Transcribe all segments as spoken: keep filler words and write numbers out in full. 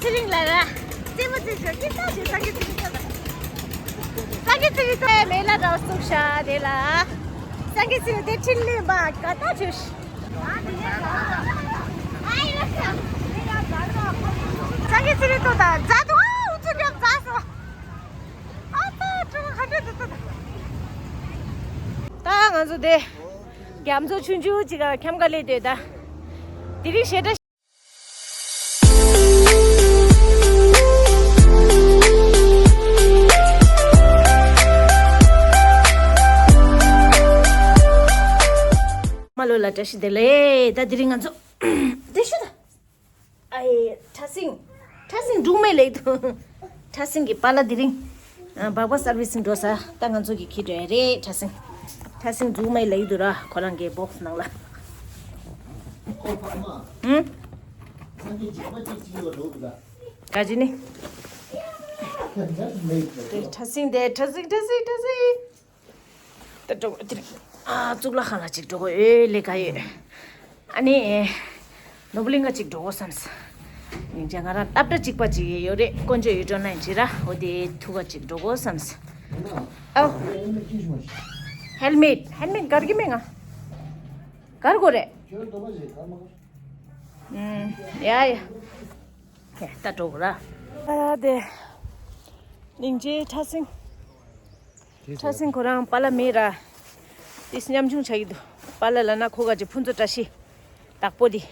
ཚེ་རིང་ལ་ར། རྩེད་མོ་རྩེ་ཞོར་སྐད་གྲགས་ཆོད། སངས་རྒྱས་ཚེ་རིང་ལྟ་ད། སངས་རྒྱས་ཚེ་རིང་ལྟ་མེ་ལ་ར་བཙུགས་ཤག་དེ་ལ། སངས་རྒྱས་ཚེ་རིང་དེ་འཕྲིན་ལས་མ་ག་ད་ཆོད། སངས་རྒྱས་ཚེ་རིང་ལྟོ་ད་མཛའ་འདུག་ཨ་ཨུ་ཚུགས་རྒྱབ་མཛའ་སོ། ཨ་ད་ཀྲུང་གོ་ག་འདྲ་འདུག་ད། ད་ང་ཚོ་དེ་རྒྱ་མཚོ་ཆུང་ཆུང་ཅིག་ག་འཁྱམ་ག་ལས་དེ་ད། དེ་རིང་ཞེ་དྲག་མ་ལོ་ལ་བཀྲ་ཤིས་བདེ་ལེགས། ད་དེ་རིང་ང་ཚོ་དེ་ཤོད་ད། ཨ་ཡེ་ཁྲ་སིང་། ཁྲ་སིང་འབྲུག་མེ་ལེགས་དུ། ཁྲ་སིང་གི་པཱ་ལགས་དེ་རིང་སྦག་སྦག་སར་བི་སིང་འགྲོ་ས་ད་ང་ཚོ་གི་ཁྱེར་འགྲོ་ཡ་རེད། ཁྲ་སིང་། ཁྲ་སིང་འབྲུག་མེ་ལེགས་དུ་ར་ཁོ་རང་གི་བོག་སི་ནང་ལ། ཧུམ། ག་ཅི་ནི། ཁྲ་སིང་དེ་ཁྲ་སིང་ཁྲ་སིང་ཁྲ་སིང་། ད་འགྲོ་དགོས་དེ་རིང་། ཨ་གཙུག་ལག་ཁང་ལ་ཅིག་འགྲོ་དགོས་ཨེ་ལས་ཀ་ཡོད། ཨ་ནི། ནོར་བུ་གླིང་ག་ཅིག་འགྲོ་དགོས་བསམས། ཉིན་ཅག་ང་རང་སློབ་གྲྭ་གཅིག་པ་ཅིག་ཡོད་རེད། དཀོན་མཆོག་ཡུལ་གྲོང་ན་ཡིན་ཅི་ར་འོ་དེ་ཐུག་ག་ཅིག་འགྲོ་དགོས་བསམས། ཨའོ། ཧེལ་མེད་ཧེལ་མེད་གར་གི་མེད་ང་། གར་དགོས་རེད། ཨུམ། ཡ་ཡ། ཡ་ད་འགྲོ་དགོས་ར། ཨ་དེ། ཉིན་ཅག་ཁྲ་སིང་། ཁྲ་སིང་ཁོ་རང་པཱ་ལགས་མེད་ར། དེ་ཉམ་ཆུང་ཆགས་ཀྱི་འདུག་པཱ་ལགས་ལབ་ན་ཁོ་ག་ཅིག་ཕུན་ཚོགས་བཀྲ་ཤིས། བདག་པོ་འདི།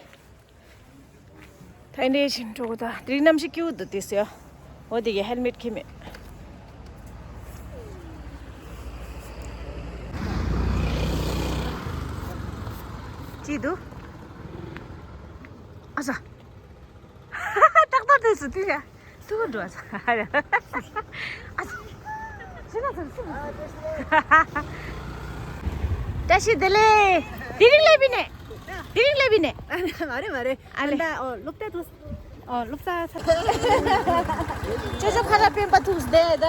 ད་འདྲས་ཤིག་འགྲོ་དགོས་ད། དེ་རིང་གནམ་གཤིས་སྐྱིད་པོ་འདུག་དེ་ཟེར། འོ་དེ་གའི་ཧེལ་མེད་ཁྱེར་མེད། ཅི་འདུག་ཨ་ས། ཏག་ཏག་དུས་སུ་དུས་ཡ། ཏུ་འགྲོ་ས། ཨ་ས། ཤི་ན་ཚར་སུ། བཀྲ་ཤིས་བདེ་ལེགས། དེ་རིང་སླེབས་པི་ནས། དེ་རིང་སླེབས་པི་ནས། མ་རེད་མ་རེད། ཨ་ལེ། ད་ཨོ་སློབ་གྲྭ་དུ། ཨོ་སློབ་གྲྭ་ཚར། ཅོ་ཅོ་ཁ་ར་སྤེན་པ་ཐུགས་བདེ་ད།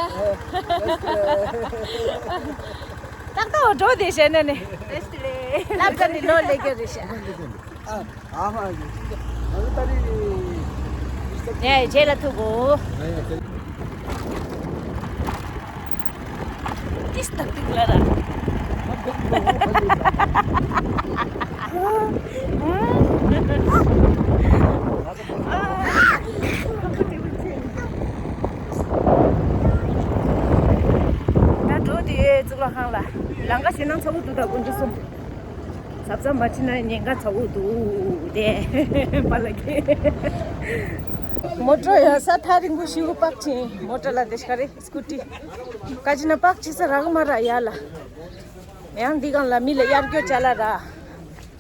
ཏག་ཏག་འགྲོ་བསྡད་བྱས་ན་ནི། བཀྲ་ཤིས་བདེ་ལེགས། སློབ་གྲྭ་ནི་ལོ་ལས་ཀྱི་རེད་ཤག་ཨ་མ་ཡི། ང་ཚོ་ད་རེས། ཡ་ཡ་རྗེས་ལ་ཐུག་གོ། ཏིས་ཏག་ཏིག་ལ་ར། ད་འགྲོ་དེ་གཙུག་ལག་ཁང་ལ། ལམ་ཁ་ཞེད་སྣང་ཚ་པོ་འདུག་ད་དཀོན་མཆོག་གསུམ། གཟབ་གཟབ་མ་བྱས་ན་ཉེན་ཁ་ཚ་པོ་འདུག་དེ་པཱ་ལགས་ཀྱིས། མོ་ཊ་ཡང་ས་ཐག་རིང་པོ་ཞིག་པར་ཕྱིན། མོ་ཊ་ལ་དེ་ཤ་རེད་སྐུ་ཊི། བཀའ་ཅི་ན་པར་ཕྱིན་ས་རག་མ་རག་ཡ་ལ། ཡང་འདི་སྒང་ལ་མི་ལ་གཡར་སྐྱོར་བྱ་ལ་ར།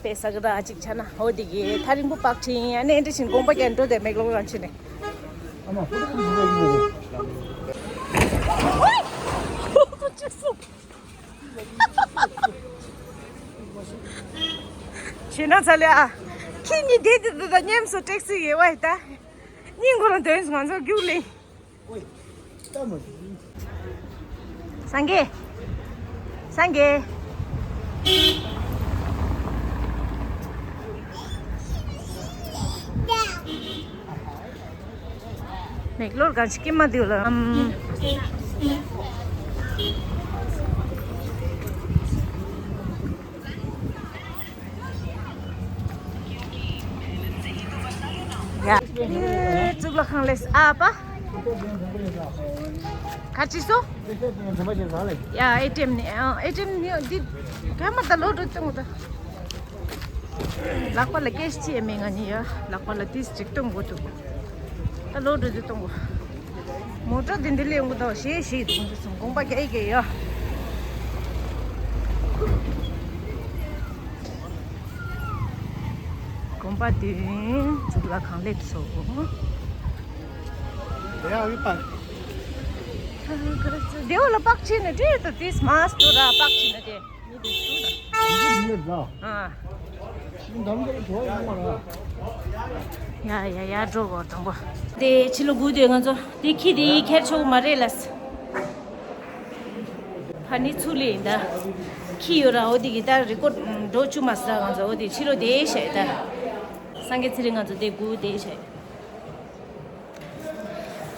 པེ་ས་གི་ར་ཅིག་ཆ་ན་འོ་དེ་གི་ཐག་རིང་པོ་པར་ཕྱིན་ཡ་ནས་འདྲ་བཞིན་དགོངས་པ་རྒྱན་འགྲོ་དེ་མེག་ལོག་རང་ཕྱིན་ནས། ཞེད་སྣང་ཚ་ལེ་ཨ། ཁྱེད་གཉིས་བསྡད་དེ་འདུག་ད་སྙེམས་སོ་ཊེག་སི་ཡེ་བ་ཡི་ད། སྙིང་ཁོ་རང་དོན་ང་ཚོ་རྒྱུགས་ལེན། སངས་རྒྱས། སངས་རྒྱས། མེག་ལོར་གང་ཞིག་སྐྱེས་མ་དུས་ལ། ཨམ། ཡ། ཨེ། གཙུག་ལག་ཁང་ལས་ཨ་པ། ག་ཅི་སོ། ཡ་ཨེ་ཊི་ཨེམ་ནི་ཨ་ཨེ་ཊི་ཨེམ་ནི་འདི། ག་མ་ད་ལོ་འགྲོ་ཏང་ད། ལག་པ་ལ་ཀེཤ་ཅི་ཡང་མེད་ང་གཉིས་ཡ། ལག་པ་ལ་ཏིས་ཅིག་གཏོང་དགོས་འདུག་ད་ལོ་འགྲོ་དུས་གཏོང་དགོས། མོ་ཊ་དེ་འདི་ལས་ཡོང་གི་འདུག་ཞེས་ཞེས་འདུག་འདུག་སོང་དགོངས་པ་རྒྱག་ཡི་གེ་ཡ། དགོན་པ་དེ་གཙུག་ལག་ཁང་སླེབས་སོང་། དེ་ཡང་ཡོད་པ། དེ་འོ་ལ་པག་ཆེ་ནས་དེ་ད་དེ་སྨ་སྟོ་ར་པག་ཆེ་ནས་དེ། མི་དེ་ཚོ་ད། མི་དེ་ལ། ཨ། མི་འདམ་གྱི་འགྲོ་ཡོང་མ་ར། ཡ་ཡ་ཡ་འགྲོ་གོ་དང་པོ། དེ་ཕྱི་ལོ་དགུ་དེ་ང་ཚོ་དེ་ཁྱི་དེ་ཡི་ཁྱེར་ཆོག་མ་རེད་ལ། ཕ་ནི་ཚུགས་ལེ་ཡིན་ད། ཁྱི་ཡོད་ར་འོ་དེ་གི་ད་རི་ཀོར་འགྲོ་བཅུག་མ་ཟ་ང་ཚོ་འོ་དེ་ཕྱི་ལོ་དེ་ཤ་ཡི་ད། སངས་རྒྱས་ཚེ་རིང་ང་ཚོ་དེ་དགུ་དེ་ཤ་ཡི།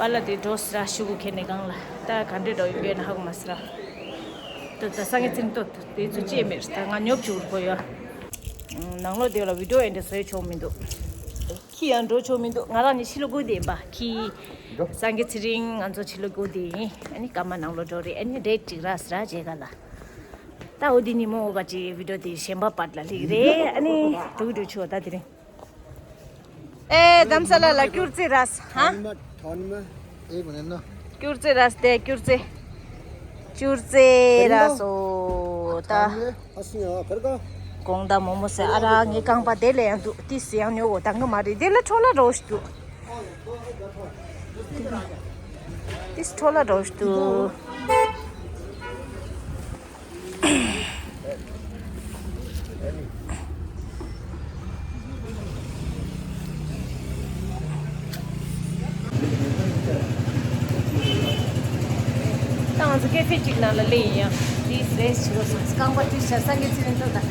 པཱ་ལགས་དེ་འགྲོ་སི་ར་ཤུ་གུ་ཁྱེར་ནས་སྒང་ལ། ད་ག་འདྲས་འགྲོ་ཡོད་མཁན་ཧ་གོ་མ་སི་ར། ད་ད་སང་གི་ཚིན་ཏོ་དེ་ཚོ་ཅེས་མེད་ད་ང་ཉོབ་བཅུག་གོ་ཡོད། ནང་ལོགས་དེ་ལ་བི་ཌིའོ་ཨེ་འདྲ་བཟོས་ཆོག་མི་འདུག་ཁྱི་ཡང་འགྲོ་ཆོག་མི་འདུག་ང་རང་ནི་ཕྱི་ལོགས་སྒུག་བསྡད་ཡིན་པ། ཁྱི། སང་གི་ཚེ་རིང་ང་ཚོ་ཕྱི་ལོགས་སྒུག་བསྡད་ཡིན། ཨ་ནི་སྐར་མ་ནང་ལོགས་འགྲོ་རེད། ཨ་ནི་རེད་ཅིག་ར་སི་ར་བྱེད་ག་ལ། ད་འོ་དེ་ཉིན་མོ་འོ་ག་ཅིག་བི་ཌིའོ་དེ་གཞན་པ་པར་ལ་སླེབས་རེད། ཨ་ནི་འགྲོ་འགྲོ་ཆོག་ད་དེ་རིང་། ཨེ་དྷ་རམ་ས་ལ་ལ་སྐྱུར་རྩི་ར་སི་ཧ། ཐོན་མ་ཐོན་མ་ཨེ་གོ་ནས་ན། སྐྱུར་རྩི་ར་སི་དེ་སྐྱུར་རྩི། སྐྱུར་རྩི་ར་སི་འོ་ད། ཐོན་མ་ཨ་སི་ཡ་གར་ག་དགོང་དག་མོག་མོག་ཟས། ཨ་ར་ངའི་རྐང་པ་དེ་ལ་ཡང་འདུག་ཏིས་ཡང་ཉོ་གོ་དང་གི་མ་རེད། དེ་ལ་འཕྲོ་ལ་རོ་ཞིག་འདུག་ཏིས་འཕྲོ་ལ་རོ་ཞིག་འདུག་ད་ང་ཚོ་ཀེ་ཧྥེ་གཅིག་ནང་ལ་སླེབས་ཡིན་ཡང་། ཏིས་རེ་སི་བྱེད་རོགས་སོང་། རྐང་པ་ཏིས་བྱ། སངས་རྒྱས་ཚེ་རིང་ཐོབ་དང་།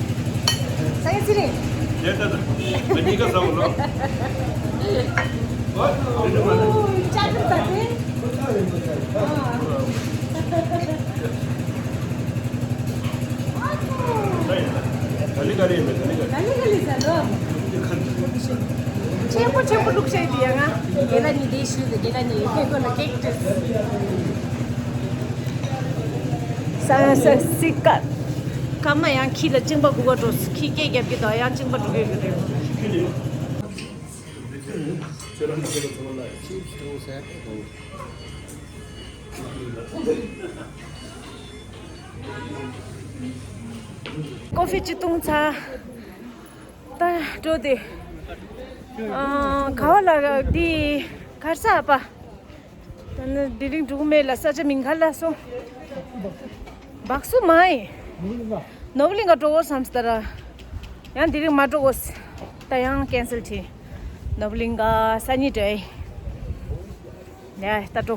སངས་རྒྱས་ཚེ་རིང་། ཡ་ད་ད། ང་གཉིས་ཀ་ཟ་བ་ལོ། ཨོ་ཡ་ཅག་གི་ད་དེ། ག་ལེ་ག་ལེ་ཡིན་པས། ག་ལེ་ག་ལེ། ག་ལེ་ག་ལེ་ཟ་ལོ། ཆེན་པོ་ཆེན་པོ་བླུགས་བྱས་དེ་ཡ་ང་། དེ་ལ་ནི་དེ་ཞུས་ཏེ་དེ་ལ་ནི་ཁྱེད་ཁོ་ལ་ཀེག་ཏུ། ས་ས་སི་ཀ་ཀ་མ་ཡང་ཁྱི་ལ་གཅིན་པ་སྒུག་ག་འགྲོ། ཁྱི་སྐད་རྒྱབ་ཀྱི་དང་ཡང་གཅིན་པ་འགྲོ་གི་ཡོད་རེད། ཀོ་ཧྥི་ཅིག་བཏུང་ཚར། ད་འགྲོ་དེ། ཨ་ག་བ་ལ་འདི་གར་ས་ཨ་པ། ད་ནི་དེ་རིང་འགྲོ་གི་མེད་ལ། ས་ཆ་མིང་ག་ལ་སོང་། བག་སུ་མ་ཡིན། ནོར་བུ་གླིང་ག་འགྲོ་འོ་བསམ་སྟ་ར། ཡང་དེ་རིང་མ་འགྲོ་འོ། ད་ཡང་ཀེན་སལ་བྱས། ནོར་བུ་གླིང་ག་སང་ཉིན་འགྲོ་ཡ། ཡ་ད་འགྲོ།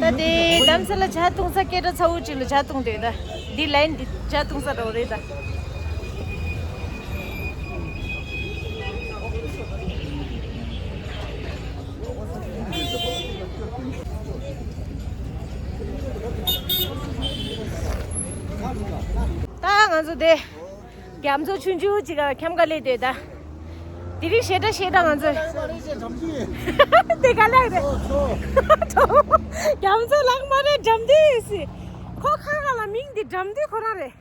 ད་དེ་དྷ་རམ་ས་ལ་ཇ་བཏུང་ས་སྐད་གྲགས་ཚ་བོ་ཅིག་ལ་ཇ་བཏུང་དེ་ད། འདི་ལན་འདི་ཇ་བཏུང་ས་འགྲོ་རེད་ད། ད་ང་ཚོ་དེ་རྒྱ་མཚོ་ཆུང་ཆུང་ཅིག་ག་འཁྱམ་ག་ལས་དེ་ད། དེ་རིང་ཞེ་དྲག་ཞེ་དྲག་ང་ཚོ། དེ་ག་ལས་རེད། རྒྱ་མཚོ་ལག་མ་རེད། འགྲམ་དུས་སི། ཁོ་ཁ་ཁ་ལ་མིང་འདི་འགྲམ་དུས་ཁོ་རང་རེད།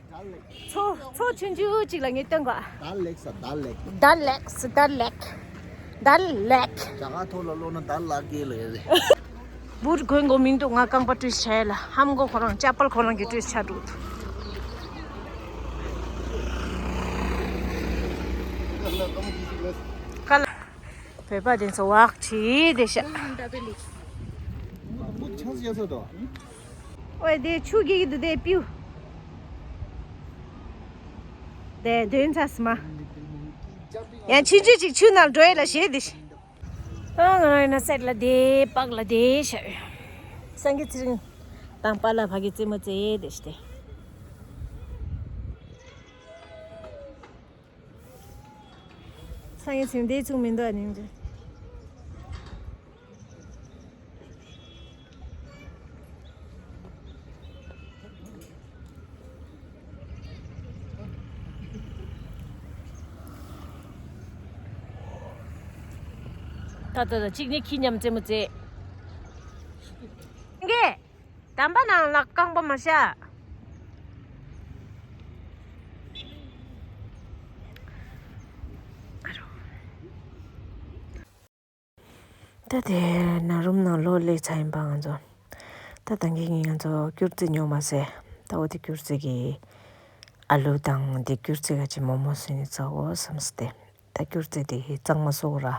མཚོ་མཚོ་ཆུང་ཆུང་ཅིག་ལ་ངས་སྟོན་ག། ད་ལེགས་ས་ད་ལེགས། ད་ལེགས་ད་ལེགས། ད་ལེགས། རྒྱ་གར་ཐོག་ལ་ལོག་ན་ད་ལག་གི་ལ་ཡ་རེད། བུར་གོན་གོ་མིན་འདུག་ང་རྐང་པ་བཀྲུས་བྱས་ལ། ཧམ་གོ་ཁོ་རང་། ཅ་པལ་ཁོ་རང་གི་བཀྲུས་ཆ་འདུག་ག་ལ། བོད་པ་དེ་ཚོ་བག་ཆི་དེ་ཤ། ཨོའི་དེ་ཆུ་གི་གི་འདུག་དེ་པིའུ། དེ་དོན་ཚ་སི་མ། ཡང་ཆུ་ཆུ་ཅིག་ཆུ་ནང་འགྲོ་ཡ་ལ་ཞེད་དེ་ཤ། ཨ་ང་རང་ཡིན་ན་སེར་ལ་དེ་པགས་ལ་དེ་ཤ། སངས་རྒྱས་ཚེ་རིང་དང་པཱ་ལགས་ཕ་གི་རྩེད་མོ་རྩེ་དེ་ཤ་དེ། སངས་རྒྱས་ཚེ་རིང་དེ་ཚུགས་མི་འདུག་ཨ་ནིང་ཅི། ད་ད་ད་གཅིག་ནི་ཁྱི་མཉམ་རྩེད་མོ་རྩེ། ངས་དམ་པ་ནང་ལ་རྐང་པ་མ་བཞག་ད་དེ་ནང་རུམ་ནང་ལོག་སླེབས་ཚར་ཡིན་པ་ང་ཚོ། ད་ད་གིན་ང་ཚོ་སྐྱུར་རྩི་ཉོ་མ་ཟེར། ད་འོ་དེ་སྐྱུར་རྩི་གི་ཨ་ལུ་དང་དེ་སྐྱུར་རྩི་ག་ཅིག་མོག་མོག་བཟོས་ནས་བཙག་གོ་བསམ་སྟེ། ད་སྐྱུར་རྩི་དེ་གཙང་མ་བཟོ་དགོས་ར།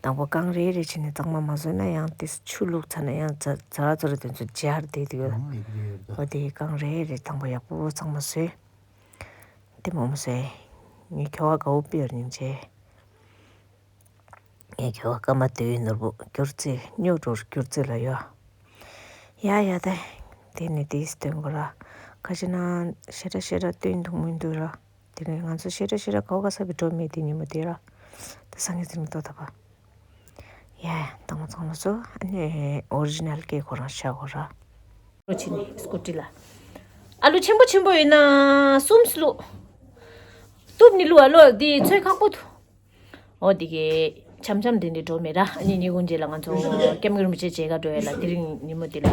དང་པོ་གང་རེ་རེ་བྱས་ནས་གཙང་མ་མ་བཟོས་ན་ཡང་དེ་ཆུ་བླུགས་ཚར་ན་ཡང་ཛ་ཛ་ར་ཛ་ར་དེ་ཚོ་འབྱར་བསྡད་འདུག་འོ་དེ་གང་རེ་རེ་དང་པོ་ཡག་པོ་གཙང་མ་བཟོས། དེ་མོག་མོག་བཟོས། ངས་ཁྱོ་ག་དགའ་བོ་དཔེ་ཡོད་སྙིང་རྗེ། ངས་ཁྱོད་སྐར་མ་དུས་ནོར་བུ་སྐྱུར་རྩི་སྨྱོ་འགྲོ་སྐྱུར་རྩི་ལ་ཡོད། ཡ་ཡ་ད། དེ་ནི་དེས་སྟོན་དགོས་ར། ཁ་ཅིག་ན་ཤེ་ར་ཤེ་ར་སྟོན་འདུག་མི་འདུག་ར། དེ་ནི་ང་ཚོ་ཤེ་ར་ཤེ་ར་གའོ་ག་ས་བི་འགྲོ་མེད་དེ་ཉིན་མོ་དེ་ར། ད་སང་ཉིན་ཟིན་ཏོ་ད་པ། ཡ་ཡ་ད། ཚང་མ་སུ་ཨ་ནི་ཨོ་རི་ཇི་ནལ་སྐད་ཁོ་རང་ཤ་གོ་ར། རོ་ཆེ་ནི་སྐུ་ཊི་ལ། ཨ་ལུ་ཆེན་པོ་ཆེན་པོ་ཡོད་ན་གསུམ་སུ་ལུ། གཏུབ་ནི་ལུ་ཨ་ལུ་འདི་ཚོད་ཁག་པོ་འདུག་འོ་དེ་གི་འཆམ་འཆམ་དེ་འདྲ་འགྲོ་མེད་ར། ཨ་ནི་ཉིན་གུང་རྗེས་ལ་ང་ཚོ་སྐྱབས་མགོན་རིན་པོ་ཆེ་མཇལ་ཁ་འགྲོ་ཡ་ལ་དེ་རིང་ཉིན་མོ་དེ་ལ་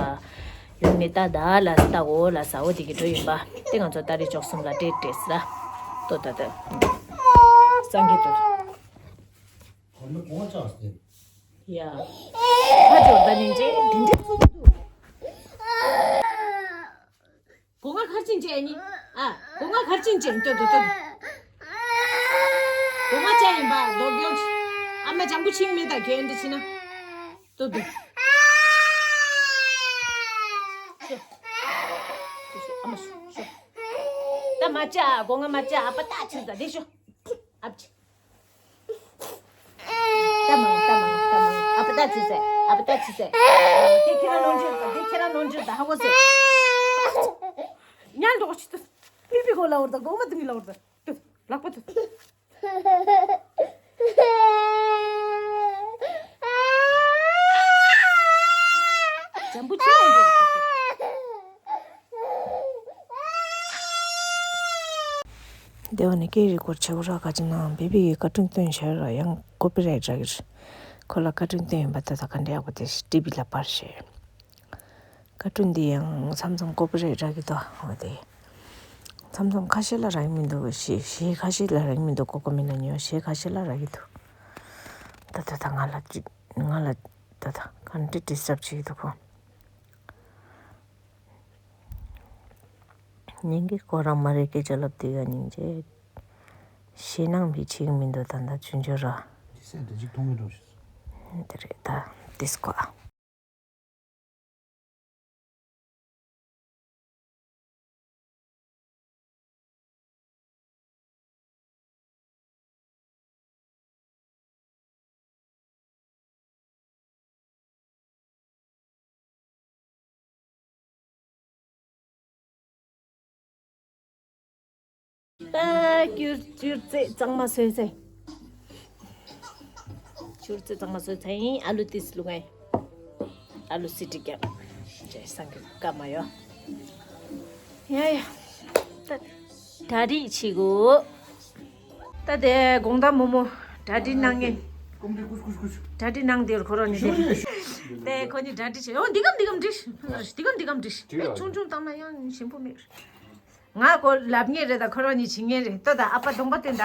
ཡོང་ནས་ལྟ་ད་ལ་ལྟ་འོ་ལ་ཟ་འོ་དེ་གི་འགྲོ་ཡིན་པ། དེ་ང་ཚོ་ཏ་རིག་བཅུ་གསུམ་ལ་སྤྲད་སྤྲད་ཟེར་ར། ལྟོས་ད་ལྟོས། སངས་རྒྱས་ལྟོས། ཡ། ཁ་སྦྱོར་ད་ནིང་རྗེས་དེ་འདྲའི་གཙོ་བོ་འདུག་སྒོ་ང་ཁར་ཕྱིན་བྱས་ནི། ཨ། སྒོ་ང་ཁར་ཕྱིན་བྱས་ནི་ལྟོས་ལྟོས་ལྟོས། སྒོ་ང་བཅག་ཡིན་པ་རྡོ་སྐྱོར། ཨ་མ་འཇམ་པོ་ཕྱིན་མེད་ད་གན་འདི་ཕྱིན་ན། ལྟོས་ལྟོས། ཤོ། ཤོ་ཤོ་ཨ་མ་ཤོ་ཤོ། ད་མ་བཅག་སྒོ་ང་མ་བཅག་ཨ་ཕ་ད་ཕྱིན་ད་འདི་ཤོ། ཨ་ཕྱི། ལྟ་མ་ལྟ་མ་ལྟ་མ་ཨ་ཕ་ད་ཕྱི་ཟེར། ཨ་ཕ་ད་ཕྱི་ཟེར། དེ་ཁྱེད་རང་ལོངས་སྤྱོད་དང་དེ་ཁྱེད་རང་ལོངས་སྤྱོད་དང་ཧ་གོ་ཟེར། ཉལ་འགྲོ་གོ་ཆི་ཏུ། ཕི་ཕི་གོ་ལ་འོར་ད་གོ་མ་དུ་མི་ལ་འོར་ད། ཏུ། ལག་པ་ཏུ། འཇམ་པོ་ཆེ་ཡང་འགྲོ་གོ་ཏུ། དེ་བ་ནི་སྐད་རིགས་སྐོར་བྱེད་པོ་ར་ག་ཅི་ནའང་བེ་བི་གི་ཀར་ཊུན་སྟོན་བྱ་ར་ཡང་ཀོ་པི་རའེ་ཊི་རག་གི་རེད། ཁོ་ལ་ཀར་ཊུན་སྟོན་ཡིན་པ་ད་ད་ག་འདྲ་ཡག་པོ་དེ་ཞིག་ཊི་བི་ལ་པར་བྱས། ཀར་ཊུན་འདི་ཡང་མཚམས་མཚམས་ཀོ་པི་རའེ་ཊི་རག་གི་འདུག་འོ་དེ། མཚམས་མཚམས་ཁ་ཤས་ལ་རག་གི་མི་འདུག་གཞས་གཞས་ཁ་ཤས་ལ་རག་གི་མི་འདུག་གོ་གོ་མིན་ན་ཉོ་གཞས་ཁ་ཤས་ལ་རག་གི་འདུག་ད་ད་ད་ང་ལ་ཅི་ང་ལ་ད་ད་ག་འདྲ་ཌི་སི་ཊརབ་བྱེད་ཀྱི་འདུག་གོ། ཉིན་གྱི་ཁོ་རང་མ་རེད་སྐད་ཆ་ལབ་དུས་ཡ་ཉིན་བྱས། ཞེད་སྣང་བྱེད་ཀྱི་མི་འདུག་ད་ད་ཆུང་ཆུང་ར། དེ་སེམས་དེ་གཅིག་མཐོང་མི་འགྲོ་ཞིག་དེ་རེད་ད་དེ་སྐོར། ད་སྐྱུར་སྐྱུར་རྩེ་གཙང་མ་བཟོས་ཚེ། སྐྱུར་རྩེ་གཙང་མ་བཟོས་ཚེ་ཡིན། ཨ་ལུ་ཏིས་ལུག་ཨེ། ཨ་ལུ་སི་ཏི་རྒྱབ། ཅེས་སང་གི་ཀ་མ་ཡོ། ཡ་ཡ། ད་གྲ་སྒྲིག་བྱེད་དགོས། ད་དེ་དགོང་དག་མོ་མོ་གྲ་སྒྲིག་གནང་ངེས། ཀུམ་ཏི་ཀུས་ཀུས་ཀུས། གྲ་སྒྲིག་གནང་དེར་ཁོ་རང་ནི་དེ། དེ་ཁོ་ནི་གྲ་སྒྲིག་བྱེད། ཨོ་འདི་གམ་འདི་གམ་འདྲི། འདི་གམ་འདི་གམ་འདྲི། ཆུང་ཆུང་བཏང་ན་ཡང་ཞིམ་པོ་མེད། ང་ཁོ་ལབ་ངེས་རེད་ད་ཁོ་རང་ནི་བྱེད་ངེས་རེད་ལྟོས་ད་ཨ་ཕ་གདོང་པ་སྟོན་ད།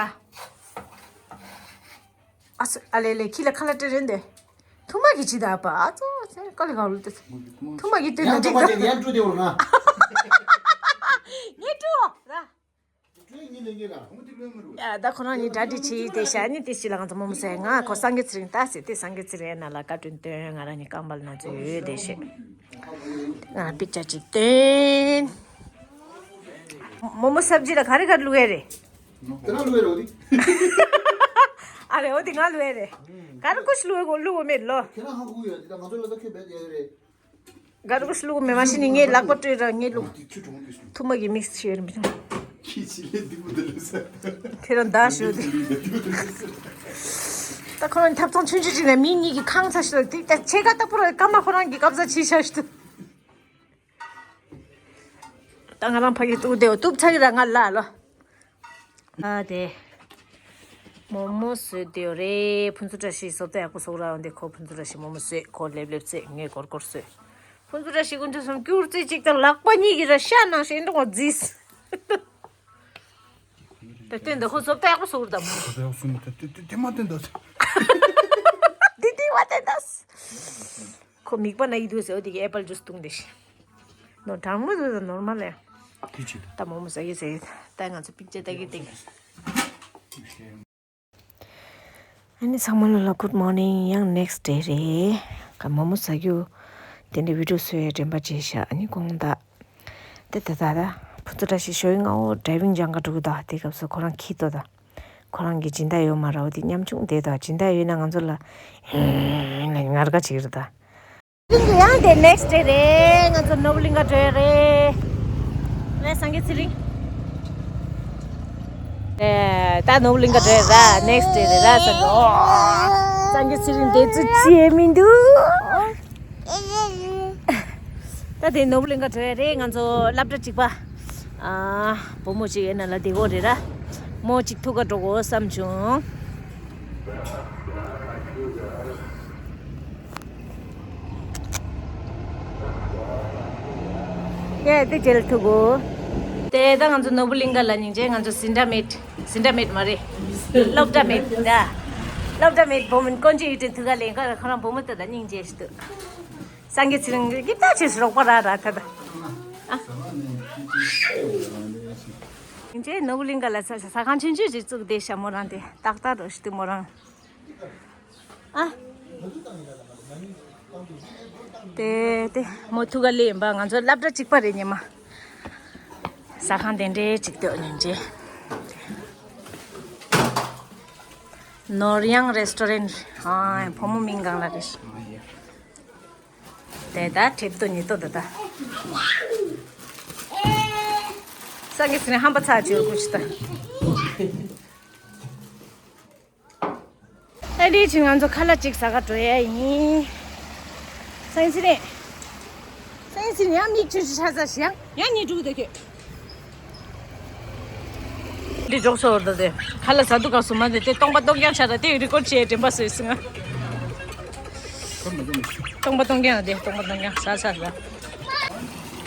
ཨ་སུ་ཨ་ལེ་ལེ་ཁྱི་ལ་ཁ་ལ་སྤྲད་རན་དེ། ཐུ་མ་གི་ཅི་ད་ཨ་ཕ་ཨ་ཙོ་ཚེ་ཀ་ལི་ག་ལུ་ཏེ། ཐུ་མ་གི་སྟོན་ད་ཡང་འགྲིག་ཐུ་མ་ད། ཅན་ཡང་སྤྲུ་དེ་འོར་ན། ངས་སྤྲུ་ཨོ་ར། སྤྲུ་ངི་ལེ་ངི་ར། ཡ་ད་ཁོ་རང་ནི་གྲ་སྒྲིག་བྱེད་དེ་ཤ་ནི་དེ་ཤི་ལ་ང་ཚོ་མོ་མོ་ཟེར་ང་ཁོ་སངས་རྒྱས་ཚེ་རིང་ལྟ་ཟེར་དེ་སངས་རྒྱས་ཚེ་རིང་ན་ལ་བཀའ་དྲིན་སྟོན་ང་རང་ནི་རྐང་པ་ལ་ན་ཚོད་ཡོད་དེ་ཤེས། ང་པི་ཅ་ཅིག་སྟོན། མོ་མོ་སབ་ཇི་ལ་ག་རེ་ག་རེ་བླུགས་ཡ་རེད། དེ་རང་བླུགས་ཡ་རེད་འོ་དེ། ཨ་རེ་འོ་དེ་ང་བླུགས་ཡ་རེད། ག་རེ་ཀུ་ཤི་བླུགས་ཡ་གོ་བླུགས་གོ་མེད་ལོ། ཁྱེད་རང་ཧ་གོ་ཡོད་དེ་ད་ང་ཚོ་ལ་ད་ཁྱོད་བེད་ཡ་རེད། ག་རེ་ཀུ་ཤི་བླུགས་གོ་མེད་མ་ཤི་ནི་ངས་ལག་པ་སྤྲོད་ར་ངས་བླུགས། དེ་ཆུ་གྲོང་དེ་སུ། ཐུ་མ་གི་མིག་ཤེར་མི་ཐུབ། ཁྱི་ཆི་ལེ་འདི་མོ་འདི་ལུ་ས། ཁྱེད་རང་ད་ཤོད་དེ། ད་ཁོ་རང་ཐབ་ཚང་ཆུང་ཆུང་ཅིག་ནས་མི་གཉིས་ཀྱི་ཁང་ཚ་ཤོད་དེ་ད་ཆེ་ཁ་ལྟ་བུ་ར་སྐར་མ་ཁོ་རང་གི་སྐབས་ས་ཆི་ཤ་ཤི་ཐུབ། ད་ང་རང་ཕ་གི་ཏུ་དེའོ་ཏུབ་ཚ་གི་ར་ང་ལ་ལོ། ཨ་དེ། མོ་མོ་བཟོས་དེའོ་རེད། ཕུན་ཚོགས་བཀྲ་ཤིས་བཟོ་ལྟ་ཡག་པོ་བཟོ་ར་འོན་ཏེ་ཁོ་ཕུན་ཚོགས་བཀྲ་ཤིས་མོ་མོ་བཟོས་ཁོ་ལེབ་ལེབ་བཟོས་ངས་གོར་གོར་བཟོས། ཕུན་ཚོགས་བཀྲ་ཤིས་ཀུན་ཏུ་སོང་སྐྱུར་རྩི་གཅིག་དང་ལག་པ་གཉིས་ཀྱི་ར་ཤ་ནང་བཞིན་འགྲོ་བ་རྫིས། ད་སྟོན་ད་ཁོ་བཟོ་ལྟ་ཡག་པོ་བཟོ་ར་ད་མོ། ད་ཡག་སུ་མི་ད་དེ་དེ་དེ་མ་སྟོན་ད། དེ་དེ་མ་སྟོན་ད། ཁོ་མིག་པ་ན་ཡི་དུས་ཟེར་བ་དེ་གི་ཨེ་པལ་ཇུས་བཏུང་དེ་ཤི། ནོ་གྲང་མོ་དུ་དུ་ནོར་མ་ལེ། དེ་ཅི། ད་མོ་མོ་ཟ་གི་ཟེར། ད་ང་ཚོ་པིག་ཅེ་ད་གི་དེ་གི། ཨ་ནི་ཚང་མ་ལ་ལ་གུད་མོར་ནིང་ཡང་ནེག་སི་ཌེ་རེད། ག་མོ་མོ་ཟ་རྒྱུ། དེ་འདྲའི་བི་ཌིའོ་བཟོ་ཡའི་དྲན་པ་བརྗེད་ཤག་ཨ་ནི་དགོང་དག་དེ་ད་ད་ད། ཕུ་ཚུ་བཀྲ་ཤིས་ཞོ་ཡི་ང་འོ་ཌ་རའི་ཝིང་སྦྱང་ག་འགྲོ་གི་ད་དེ་སྐབས་སུ་ཁོ་རང་ཁྱི་ལྟོས་ད། ཁོ་རང་གི་སྦྱིན་བདག་ཡོད་མ་རེད་འོ་དེ་ཉམ་ཆུང་དེ་དང་སྦྱིན་བདག་ཡོད་ན་ང་ཚོ་ལ་ངར་ག་བྱེད་ཀྱི་རེད་ད། ཡང་དེ་ནེག་སི་ཌེ་རེད། ང་ཚོ་ནོར་བུ་གླིང་ག་འགྲོ་ཡ་རེད། རེད་སངས་རྒྱས་ཚེ་རིང་། ཨེ་ད་ནོར་བུ་གླིང་ག་འགྲོ་ཡ་ར་ནེག་སི་ཌེ་རེད་ར་ས་འགྲོ། སངས་རྒྱས་ཚེ་རིང་དེ་ཚོ་ཅི་ཡས་མི་འདུག་ད་དེ་ནོར་བུ་གླིང་ག་འགྲོ་ཡ་རེད། ང་ཚོ་སློབ་གྲྭ་གཅིག་པ། ཨ། བུ་མོ་གཅིག་ཡོད་ན་ལ་བདེ་གོ་རེད་ར། མོ་གཅིག་ཐུག་ག་འགྲོ་དགོས་བསམ་བྱུང་། ཡ་དེ་རྗེས་ལ་ཐུག་གོ། དེ་ད་ང་ཚོ་ནོར་བུ་གླིང་ག་ལ་སྙིང་རྗེ། ང་ཚོ་འཛིན་གྲྭ་མེད། འཛིན་གྲྭ་མེད་མ་རེད། སློབ་གྲྭ་མེད་ད། སློབ་གྲྭ་མེད་བུ་མོ་དཀོན་མཆོག་གཡུ་སྒྲོན་ཐུག་ག་ལེན་ག་ཁོ་རང་བུ་མོ་ད་ད་སྙིང་རྗེ་ཞིག་འདུག་སངས་རྒྱས་ཚེ་རིང་གི་ད་ཅིག་རོགས་པ་ར་ར་ད་ད། ཨ། སྙིང་རྗེ། ནོར་བུ་གླིང་ག་ལ་ས་ས་ཁང་ཆུང་ཆུང་ཞིག་བཙུགས་བསྡད་ཤག་མོ་རང་དེ་ཏག་ཏག་རོ་ཞིག་འདུག་མོ་རང་། ཨ། དེ་དེ་མོ་ཐུག་ག་ལེ་ཡིན་པ། ང་ཚོ་སློབ་གྲྭ་གཅིག་པ་རེད་ཉི་མ། ཟ་ཁང་དེ་འདྲའི་གཅིག་ལྟོས་སྙིང་རྗེ། ནོར་གཡང་རེ་སི་ཊོ་རན། ཨ། བུ་མོ་མིང་གང་ལ་རེད། དེ་ད་ཁྲེབ་ཏོ་ཉེ་ཏོ་ད་ད། སངས་རྒྱས་ཚེ་རིང་ཧམ་པ་ཚ་ཅིག་ཡོད་ཀུ་ཅི་ད། ཨ་ནི་ཅིག་ང་ཚོ་ཁ་ལག་ཅིག་ཟ་ག་འགྲོ་ཡ་ཡིན། སངས་རྒྱས་ཚེ་རིང་། སངས་རྒྱས་ཚེ་རིང་ཡང་མིག་ཆུ་ཆུ་ཆ་ས་ཞིག་ཡང་ཡང་ཉེ་འགྲོ་གི་འདུག་ཁྱོད། འདི་འཇོག་སོ་ར་དེ་ཁ་ལག་ཟ་དུས་སྐབས་སུ་མ་དེ་དེ་སྟོང་པ་སྟོང་རྐྱང་ཆགས་ར་དེ་རི་ཀོར་བྱས་དྲན་པ་སོས་སོང་ང་། སྟོང་པ་སྟོང་རྐྱང་དེ་སྟོང་པ་སྟོང་རྐྱང་ཟ་ཟ་ཟ།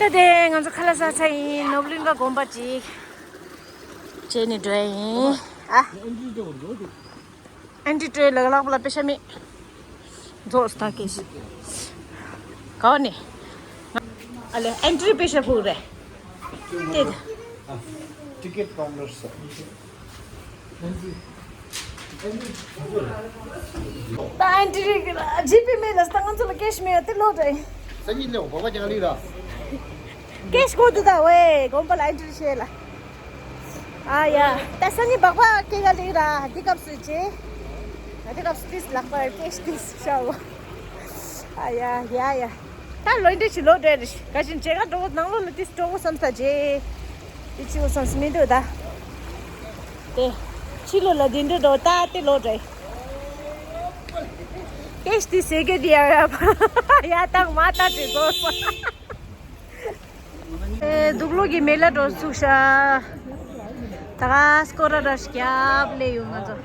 ད་དེ་ང་ཚོ་ཁ་ལག་ཟ་ཚར་ཡིན། ནོར་བུ་གླིང་ག་དགོན་པ་ཅིག་བྱས་ནས་འགྲོ་ཡ་ཡིན། ཨ། ཨན་ཏི་ཀྲེ་ལག་ལག་པ་ལ་པེ་ཤ་མེད། རྫོགས་སྟ་ཀེ་ཞིག་ག་བ་ནས། ཨ་ལེ་ཨན་ཏི་རི་པེ་ཤ་ཕུག་རེད། ཏེ་ད། ཊི་ཀེ་ཊི་ཀའུན་ཊར་ས། ད་ཨན་ཏི་རི་གི་ལ་ཇི་པེ་མེད་ལ་ད་ང་ཚོ་ལ་ཀེ་ཤི་མེད་ཡ་དེ་ལོ་རེད། སང་ཉིན་ལེའོ་བ་བ་རྒྱག་ལི་ར། ཀེ་ཤི་གོ་དུ་ད་ཝེ་དགོན་པ་ལ་ཨན་ཏི་རི་བྱེད་ལ། ཨ་ཡ། ད་སང་ཉིན་སྦག་སྦག་སྐྱེལ་ག་ལེགས་ར་འདི་སྐབས་སུ་རྗེ། ང་འདི་སྐབས་སུ་ཏིས་ལག་པར་ཀེ་ཤི་ཏིས་ཤའོ། ཨ་ཡ་ཡ་ཡ། ད་ལོ་འདི་ཕྱི་ལོག་འགྲོ་རེད། ག་ཞིན་མཇལ་ཁ་འགྲོ་ནང་ལོགས་ལ་ཏིས་འགྲོ་དགོས་བསམ་ས་རྗེ། འདི་ཕྱི་བོ་བསམ་སི་མི་འདུག་ད། དེ། ཕྱི་ལོགས་ལ་འདི་འདྲ་འགྲོ་ད་དེ་ལོག་འགྲོ། ཀེ་ཤི་ཏིས་ཟེར་གི་འདི་ཡ་ཡ། ཡ་ཏང་མ་ཏ་ཏི་དགོས། ཨེ། དུག་ལོག་གི་མེ་ལ་འགྲོ་ཚུགས་ཤག་ད་ག་སྐོར་ར་ར་ཞིག་རྒྱབ་ལེ་ཡོང་ང་ཚོ།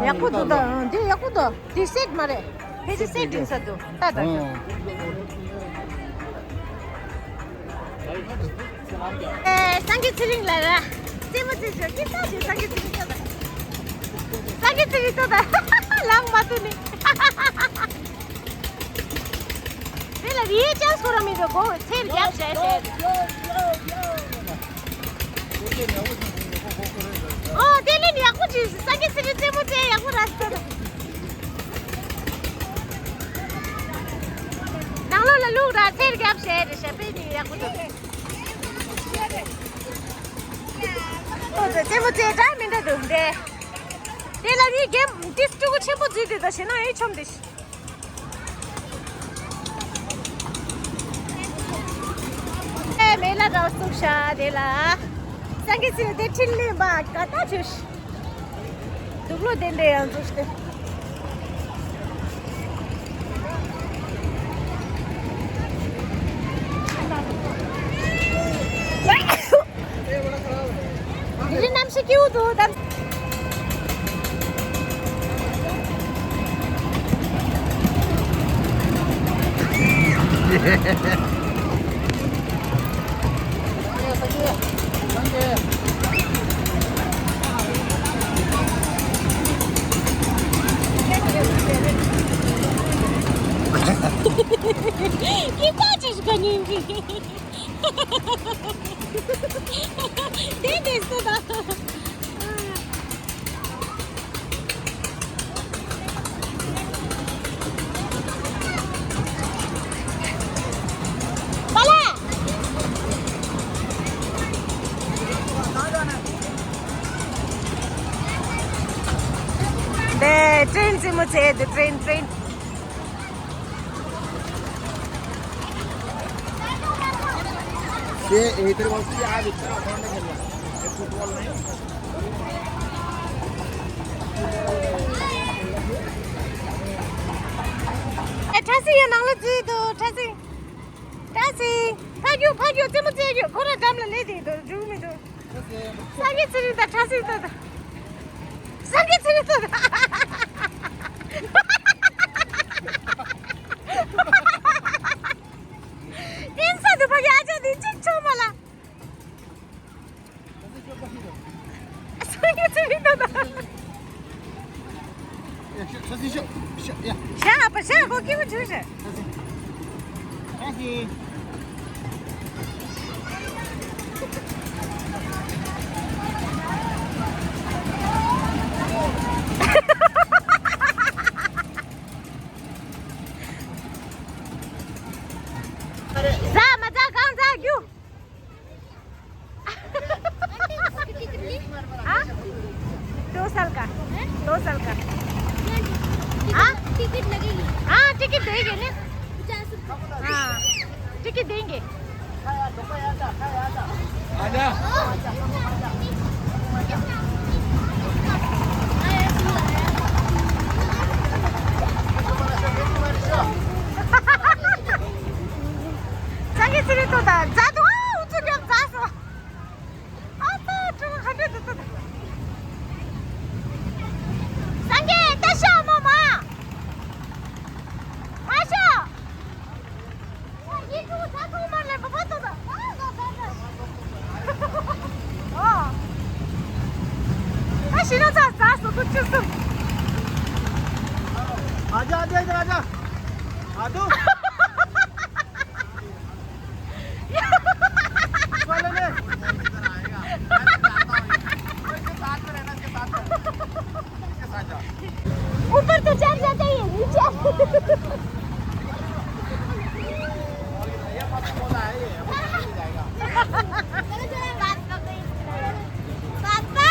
ཡག་པོ་འདུག་ད། འདི་ཡག་པོ་འདུག་འདི་སེཊ་མ་རེད། ཕལ་ཆེར་སེཊ་ཡིན་ས་འདུག་ད་ད། ཨེ། སངས་རྒྱས་ཚེ་རིང་ལ་ར། རྩེད་མོ་རྩེ་ཞོར་སྐྱིད་ཐག་ཆོད། སངས་རྒྱས་ཚེ་རིང་ལྟོས་དང་། སངས་རྒྱས་ཚེ་རིང་ལྟོས་དང་། ལངས་མ་ཐུབ་ནི། དེ་ལ་རིའི་ཅང་སྐོར་ར་མི་འགྲོ་གོ་ཚེར་རྒྱབ་བྱས་བྱས། ཨོ་དེ་ལས་ནི་ཡག་པོ་བྱས། སངས་རྒྱས་ཚེ་རིང་རྩེད་མོ་རྩེ་ཡག་པོ་ར་ལྟོས་དང་། ནང་ལོགས་ལ་བླུགས་ར་ཚེར་རྒྱབ་བྱས་རེད་ཤག་དཔེ་ནི་ཡག་པོ་འདུག་ཨོ་ཙེ་ཙེ་མོ་ཙེ་འདྲ་མི་འདྲ་འདུག་འདྲེ། དེ་ལ་ནི་རྒན་ཏིས་ཕྲུ་གུ་ཆེན་པོ་འཛུལ་དུས་ད་ཞེ་ན་ཨེ་ཆོམ་དེ་ཤི། ཨེ་མེ་ལ་ར་བཙུགས་ཤག་དེ་ལ། སངས་རྒྱས་ཚེ་རིང་དེ་ཁྲིད་ལེན་པ་ག་ད་བྱོས་ཤི། དུག་ལོག་དེ་འདྲ་ཡང་འཛུགས་ཏེ། འདི་རིང་གནམ་གཤིས་སྐྱིད་པོ་འདུག་ད། ཀི་ཀ་ཅི་ཞིག་ག་ཉིན་གི། དེ་དེ་སུ་ད། པ་ལ། དེ་ཀྲེན་རྩེད་མོ་རྩེ་དེ་ཀྲེན་ཀྲེན། ये इधर वापस आ जाओ। ཨེ། ཁྲ་སི་ཡོད། ནང་ལ་འཛུལ་འདུག་ཁྲ་སི། ཁྲ་སི། ཕར་རྒྱུག་ཕར་རྒྱུག་རྩེད་མོ་རྩེ་རྒྱུག་ཁོ་རང་འགྲམ་ལ་སླེབས་བསྡད་འདུག་འགྲོ་གི་མི་འདུག་སངས་རྒྱས་ཚེ་རིང་དང་ཁྲ་སི་ལྟོས་དང་། སངས་རྒྱས་ཚེ་རིང་ལྟོས་དང་། ཡིན་ས་འདུག་ཕ་གི་ཨ་ཅག་འདི་གཅིག་ཆོག་མ་ལ། སངས་རྒྱས་ཚེ་རིང་ལྟོས་དང་། ཡ། ཤ་ཤ་ཤ་ཤ་ཡ། ཤ་ཨ་ཕ་ཤ་ཁོ་སྐྱིད་པོ་བྱུང་ཤག་ཁ་སི། ཟ་མ་ཟ་གང་ཟ་རྒྱུ། हाँ? दो साल का। हैं? दो साल का। हाँ? टिकट लगेगी। हाँ, टिकट देंगे ना। पचास रुपये। हाँ, टिकट देंगे। आजा। ཚང་གི་ཚེ་རིང་ལྟོས་དང་། མཛའ་དུ། ཨ། ཨུ་ཚུགས་རྒྱབ་མཛའ་སོ། ཨ་ཙི། སྤྲང་པོ་ག་འདྲས་འདུག་ལྟོས་དང་། སངས་རྒྱས་ལྟ་ཤོག་མོ་མ། མ་ཤོག་ཡིན་ཐུག་ས་ཐུག་མ་ལེན་པ་པ་ལྟོས་དང་། ཨ་ལ་ད་ད། ཨོ། ད་ཤི་ན་ཚ་ཚ་སོ་ཐུག་ཅི་སུ། आजा, आजा, इधर आजा। आदू। ले, ले, ले। ऊपर तो चढ़ जाता है, नीचे। पापा।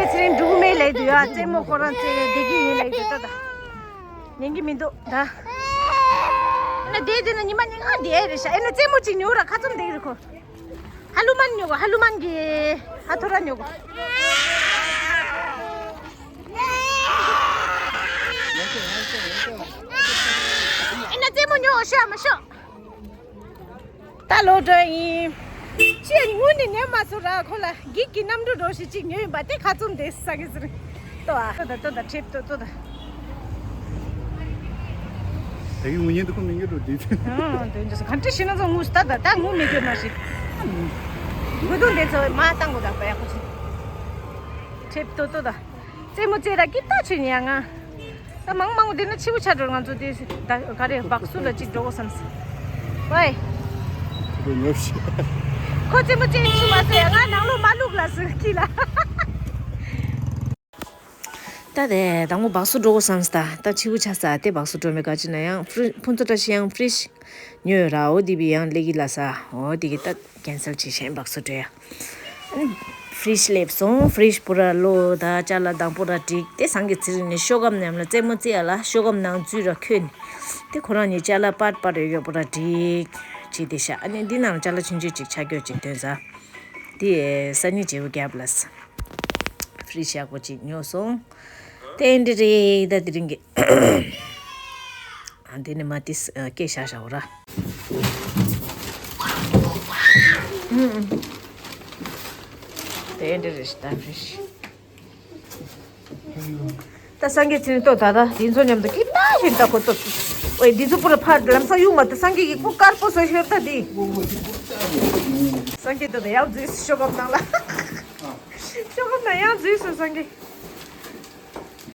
ཚེ་རིང་འབྲུག་མེད་ལབ་དུས་ཨ། རྩེད་མོ་ཁོ་རང་རྩེ་བསྡད་ཀྱི་ཡིན་ལབ་དུས་ལྟོས་དང་། ཉན་གྱི་མི་འདུག་ད། ཨ་ནི་དེ་དེ་ན་ཉི་མ་ཉིན་གང་བསྡད་རེད་ཤག་ཨེ་ན་རྩེད་མོ་ཅིག་ཉོ་ར་ཁ་བཙུམ་བསྡད་རེད་ཁོ། ཧ་ལུ་མན་ཉོ་གོ། ཧ་ལུ་མན་གྱི་ཧ་ཐོ་ར་ཉོ་གོ། ཨེ་ན་རྩེད་མོ་ཉོ་ཤོག་མ་ཤོག་ད་ལོག་འགྲོ་ཡིན། ཅི་ཡང་དངུལ་ནི་ཉན་མ་སོང་ར། ཁོ་ལ་འགྱིག་གི་གནམ་གྲུ་འདྲ་ཞིག་ཅིག་ཉོས་ཡིན་པ་དེ་ཁ་བཙུམ་བསྡད་ས་གི་ཟེར། ལྟོས་ཨ། ལྟོས་དང་ལྟོས་དང་ཁྲེབ་ལྟོས་ལྟོས་དང་། ད་གི་དངུལ་ཉན་དུ་ཁོ་མི་ཉན་འགྲོ་དེ། ཨང་། དོན་འདི་སུ་ག་འདྲ་ཞིག་ན་ཚོ་དངུལ་ད་ད་ད་དངུལ་མེད་རྒྱུ་མ་ཞིག་དགོས་དུས་འདི་ཚོ་མ་བཏང་དགོས་ད་པ་ཡག་པོ་ཆེ། ཁྲེབ་ལྟོས་ལྟོས་དང་། རྩེད་མོ་རྩེ་ར་སྐྱིད་ད་ཆོས་ཉན་ང་། ད་མང་མང་འདི་ན་ཕྱི་པོ་ཆ་འགྲོ། ང་ཚོ་དེ་ད་ག་རེ་སྦག་སུ་ལ་ཅིག་འགྲོ་དགོས་བསམ་སོང་། ཝའི། ཁོ་ཉོབ་ཤི། ཁོ་རྩེད་མོ་རྩེ་ཆུ་མ་ཟེར་ང་ནང་ལོགས་མ་བླུག་ལ་ཟེར་ཁྱི་ལ། ད་དེ་དང་པོ་སྦག་སུ་འགྲོ་དགོས་བསམ་སོང་། ད་ད་ཕྱི་པོ་ཆ་ས་དེ་སྦག་སུ་འགྲོ་མེད་ག་ཅི་ན་ཡང་ཕུ་ཕུན་ཚོགས་བཀྲ་ཤིས་ཡང་ཕི་རིཇ་ཉོས་ར། འོ་དེ་བི་ཡང་ལེགས་ཀྱི་ལ་ས། འོ་དེ་གི་ད། ཀན་སལ་བྱས་གཞན་སྦག་སུ་འགྲོ་ཡ། ཨ་ནི་ཕི་རིཇ་སླེབས་སོང་། ཕི་རིཇ་པུ་ར་ལོ་ད་ཅ་ལག་དང་པོ་ར་འགྲིག་དེ་སང་གི་ཚེ་རིང་ནས་ཤོག་སྒམ་ནང་ལ་རྩེད་མོ་རྩེ་ཡ་ལ་ཤོག་སྒམ་ནང་འཛུལ་ར་ཁོས་ནི། དེ་ཁོ་རང་གཉིས་ཅ་ལག་པར་པར་ཡོད་ཡོད་པོ་ར་འགྲིག་བྱས་དེ་ཤ། ཨ་ནི་འདི་ནང་ལ་ཅ་ལག་ཆུང་ཆུང་ཅིག་ཆ་རྒྱུ་ཅིག་འདོན་ས། དེ་སང་ཉིན་བརྗེ་པོ་རྒྱབ་ལ་ས། ཕི་རིཇ་ཡག་པོ་ཅིག་ཉོས་སོང་། དེ་འདྲ་རེད། ད་དེ་རིང་གི་ཨ། འདི་ནི་མ་ཏིས་སྐད་ཤ་ཤ་འོ་ར། དེ་འདྲ་རེད་ཤི་ད་ཕི་རིཇ། ད་སང་གི་ཚེ་རིང་ལྟོས་ད་ད་དེ་ཚོ་མཉམ་དུ་སྐྱིད་པ་ཞིག་ད་ཁོ་ལྟོས། ཨོའི་འདི་ཚོ་པུ་ར་ཕར་ལམ་སང་གཡུག་མ་ཐུབ། སངས་རྒྱས་ཀྱི་སྐུ་དཀར་པོ་བཟོ་ཤོར་ད་འདི། སངས་རྒྱས་ད་ད་ཡག་འཛུལ་ཤོག་སྒམ་ནང་ལ། ཤོག་སྒམ་ནང་ཡག་འཛུལ་སོང་སངས་རྒྱས།